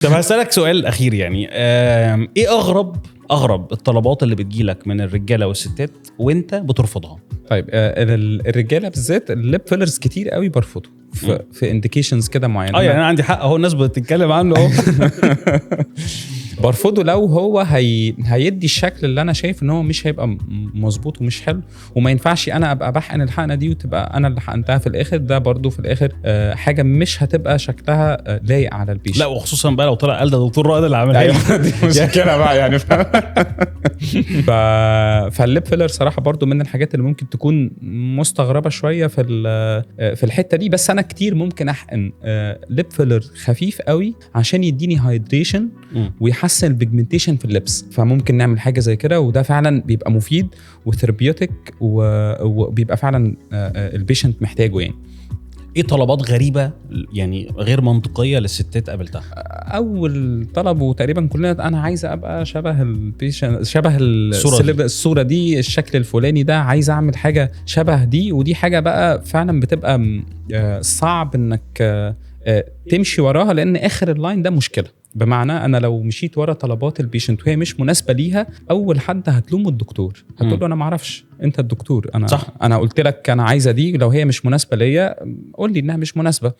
طب هسألك سؤال اخير يعني، ايه اغرب الطلبات اللي بتجيلك من الرجالة والستات وانت بترفضها؟ طيب، الرجالة بالذات ال lip fillers كتير قوي برفضه في indications كده معينه. اه، يعني انا عندي حق اهو، الناس بتتكلم عنه اهو. برفضه لو هو هيدي الشكل اللي انا شايف ان هو مش هيبقى مظبوط ومش حلو، وما ينفعش انا ابقى بحقن الحقنة دي وتبقى انا اللي حقنتها في الاخر. ده برضو في الاخر حاجة مش هتبقى شكلها لايق على ال patient. لا، وخصوصا بقى لو طلع قال ده دكتور رائد اللي عاملها. ايوه، دي مشكلة بقى يعني. فال lip filler صراحة برضو من الحاجات اللي ممكن تكون مستغربه شوية في الحتة دي، بس انا كتير ممكن احقن lip filler خفيف قوي عشان يديني hydration ويحسن ال pigmentation في ال lips، فممكن نعمل حاجة زي كده، وده فعلا بيبقى مفيد و therapeutic وبيبقى فعلا ال patient محتاجه يعني. ايه طلبات غريبة يعني غير منطقية للستات قابلتها؟ اول طلب وتقريبا كلنا: انا عايزه ابقى شبه ال patient، شبه الصورة دي. الصورة دي، الشكل الفلاني ده، عايزه اعمل حاجة شبه دي. ودي حاجة بقى فعلا بتبقى صعب انك تمشي وراها، لان اخر ال line ده مشكله. بمعنى انا لو مشيت ورا طلبات ال patient وهي مش مناسبة ليها، اول حد هتلومه الدكتور، هتقول له انا ما اعرفش، انت الدكتور، انا انا قلت لك انا عايزه دي، لو هي مش مناسبة ليا قول لي انها مش مناسبه.